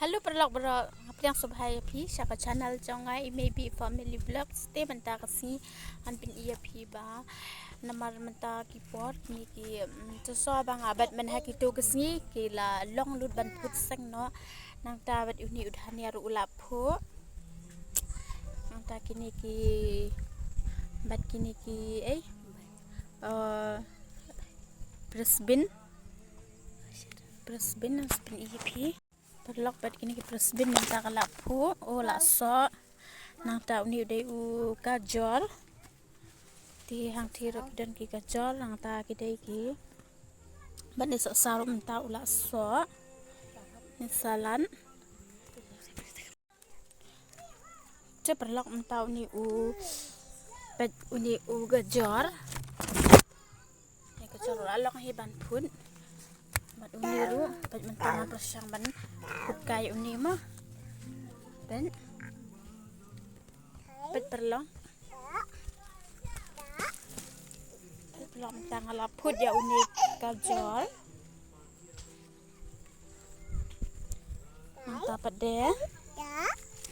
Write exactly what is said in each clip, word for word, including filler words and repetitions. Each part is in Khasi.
Hello paralok baroh, nga pdiang sngewbha ïa phi sha ka channel jong nga, i Maybe Family Vlogs. Te mynta ka sngi ngan pyni ïa phi ba namar mynta ki por kine ki, mm, jingsoh ba nga bat mynta ha kito ki sngi ki la long lut ban phut seng noh. Nangta bad une u dhania ruh u la phuh. Nangta kine ki, bad kine ki, eh, eh, French bean. French bean ngan sa pyni ïa phi. Paralok bad kine ki French bean nangta ka la phuh, oh, la soh. Nangta une u dei u gajor. Te hangtei ruh ki don ki gajor, nangta ki dei ki. Bad une sohsaw ruh mynta u la soh. Une salad. Te paralok mynta une u, peit une u gajor. Une gajor u la long hi ban phut. Bad une ruh, peit mynta ngan pyrshang ban phut kai une mo. Peit. Peit paralok. Peit paralok mynta nga la phut ïa une gajor. Nangta pat de.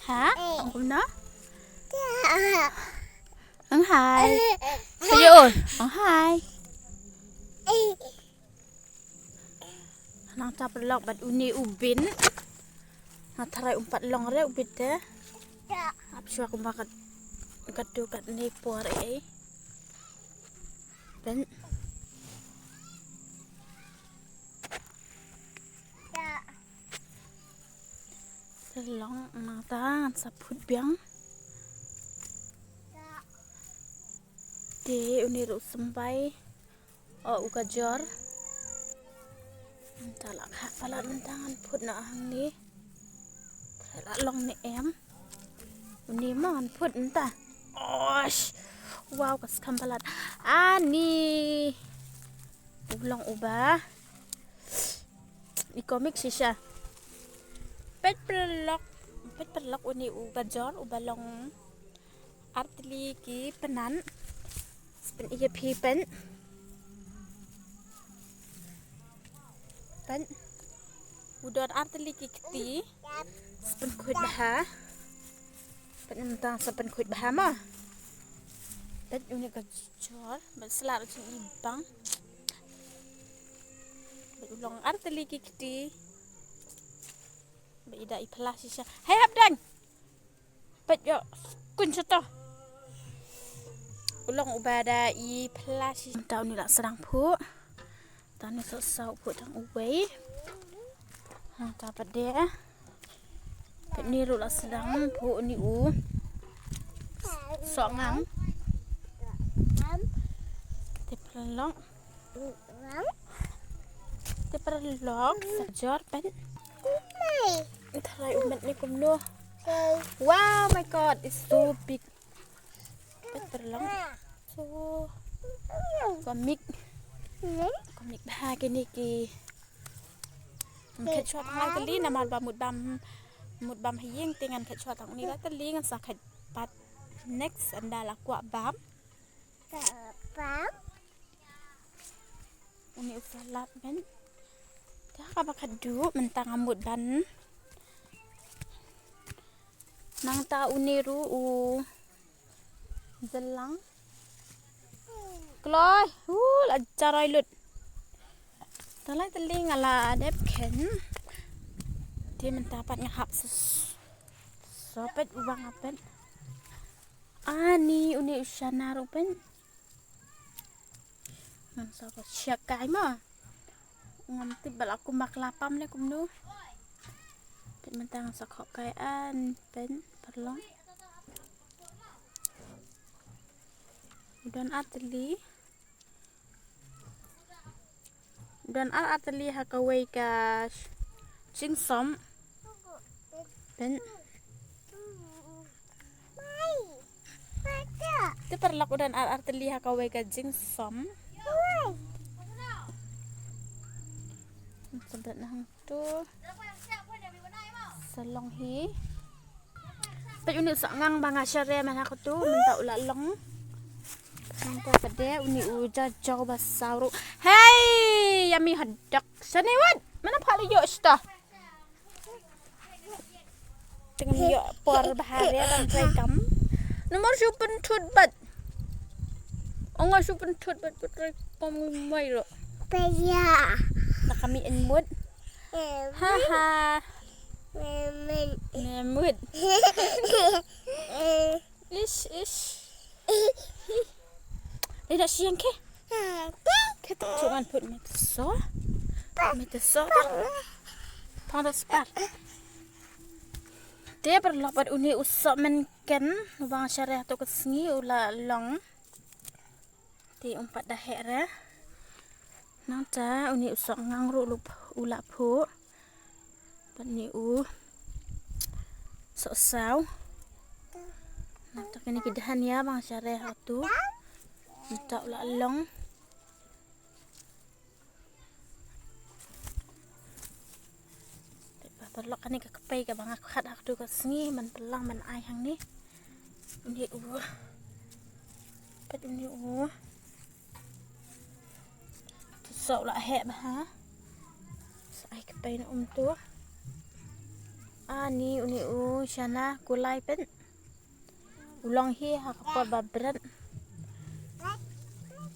Ha? Ong kumno? Ong hai. Ayo, ong hai. Nangta paralok bad une u bean. Nga tharai um pat long re u bean te. Ap shuwa kumba kat, kat tu kat ne por eh. Peit. Te long nangta ngan sa phut biang. Te une ruh u symbai. Oh, u gajor. Mynta la kha palat mynta ngan phut noh hangne. Te la long ne em. Une mo ngan phut mynta. Osh. Wow, ka skam palat. Ani. U long uba. I komik shisha. Peit paralok. Peit paralok une u gajor uba long artylli ki pynban. Sa pyni ïa phi peit. Peit. U don artylli ki kti. Sa pynkhuid bha. Peit mynta sa pynkhuid bha mo. Peit une u gajor. Bad sla ruh jingibang. Bad u long artylli ki kti. Bad i da i phla shisha. Hei hap dang. Peit ïoh. Kun shuh to. U long uba da i phla shisha. Mynta une la sdang phuh. Tang une sohsaw phuh tang uwei. Nangta pat de. Peit une ruh la sdang phuh une u sohngang. Te paralok. Te paralok, sa jor peit. Tharai u met ne kumno. Wow, my God, it's so big. Peit paralok. So komik. Komik bha kine ki. Ngan khet shuwa tang lai tylli namar ba mut bam, mut bam ha ïing te ngan khet shuwa tang une lai tylli ngan sa khet pat next ynda la kwah bam. Une u salad peit. Te kaba khatduh mynta nga mut ban. Nangta une ruh u jylang. Kloi, u la jaroi lut. Tang lai tylli nga la dep khein. Te mynta pat nga hap sa, sa peit uba nga peit. Ani une u shana ruh peit. Ngan sa ka shia kai mo. Ngam tip ba la kumba kla pam ne kumno. Peit mynta ngan sa khoh kai an peit paralok. U don artylli. U don ar artylli ha kawei ka jingsom. Peit. Te paralok u don ar artylli ha kawei ka jingsom. Sa bret na hangto. Sa long hi. Peit une u sohngang ba nga share man ha kato mynta u la long. Nangta pat de une u jajaw ba saw ruh. Hey, yummy hot dog. Shane wat. Mana pha la ïoh shata. Teng ïoh por bha re ban trei kam. Namar shu pynthut bad. Ong nga shu pynthut bad, pyntrei kam mai lo. Paya. Na kami en mut. Ha ha. Memut. Ish ish. Dei da siang ke. Ke tak chuan put me so. Me so. Pang da spar. Te paralok, bad une u soh mynken, u bang sha re ha tu ka sngi u la long. Te um pat da heh re. Nangta une u soh ngang ruh u la phuh. Bad une u soh saw. Nangta kine ki dhania bang sha re ha tu. Nangta u la long. Te paralok, kane ka kpei kaba nga khot ha tu ka sngi ban pynlong ban ai hangne. Une u. Pat une u. Tu soh u la heh bha. Sa ai kpei na um tu. Ani une u shana kulai pen. U long hi ha ka por ba bret.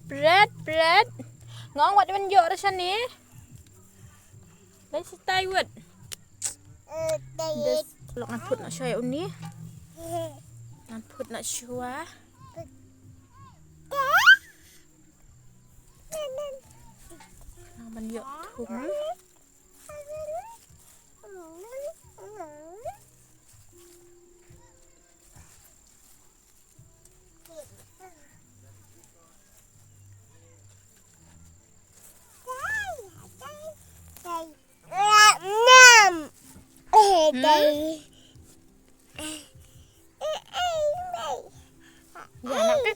Bret, bret. Nga ong wat wan ïoh ra shane. Lai sitai wat. Des lok ngan put na shuwa ïa uni. Ngan put na shuwa. Ngan ban ïoh thung. Ya, nak ke?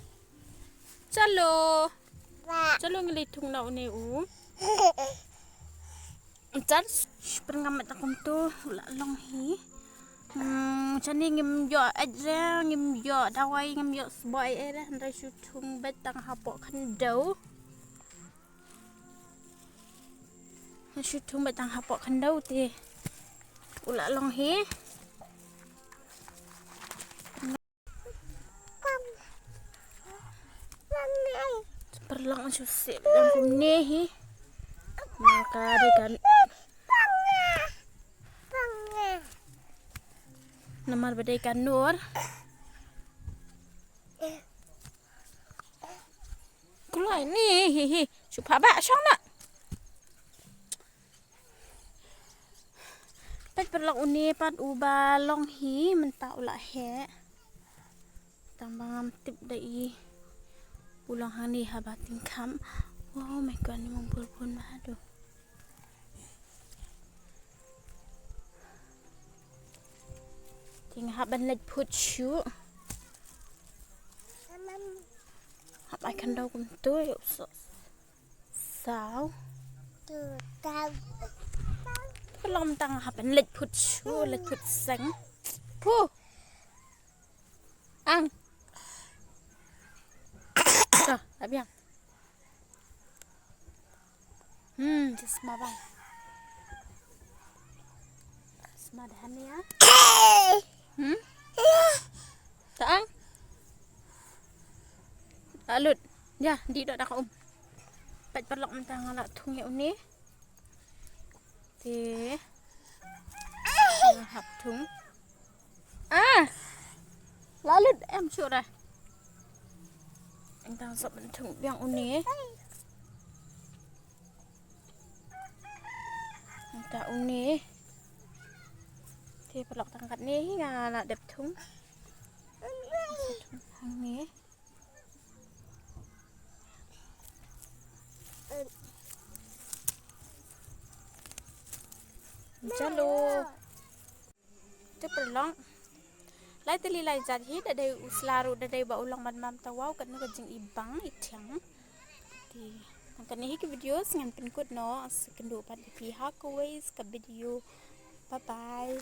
Chalo. Chalo, ngi leit thung na une u. Tar, shu pyrngam ta kumtu, u la long hi. Hmm, shane ngim ïoh ej re, ngim ïoh dawai, ngim ïoh sboi ej re, hynrei shu thung beit tang hapoh khyndew. Shu thung beit tang hapoh khyndew te u la long hi. Paralok, shu sep lang kumne hi. Namar ka dei ka, namar ba dei ka nur. Kulai ni hi hi. Shu pha ba shong na. Peit paralok, une pat uba long hi mynta u la heh. Tang ba ngam tip da i u long hangne haba tyngkhap. Wow, my God, ni mong bun bun ma hadu. Te nga hap ban leit phut shuh. Hap ai khyndew kumtu ïa u soh saw. Ka long tang hap ban leit phut shuh, leit phut seng. Phu. Ang. Ka, abiang. Hmm, chasma bang. Chasma dah ni ya. Hmm? Taang. Alut. Ya, di dok dah ka um. Peit paralok, mynta nga la thung ïa une. Te. Nga hap thung. Ah. La lut em shuh re. Nga dang sop ban thung biang une. Nga une. Te paralok, tang katne hi nga la dep thung. Hangne. Chalo. Te paralok, lai tylli lai jait hi, da dei u sla ruh da dei ba u long ban mam ta, wow, katno ka jingibang i thiang. Te tang katne hi ka video, sa ngan pynkut noh, sa kynduh pat ïa phi ha kawei ka video. Bye bye.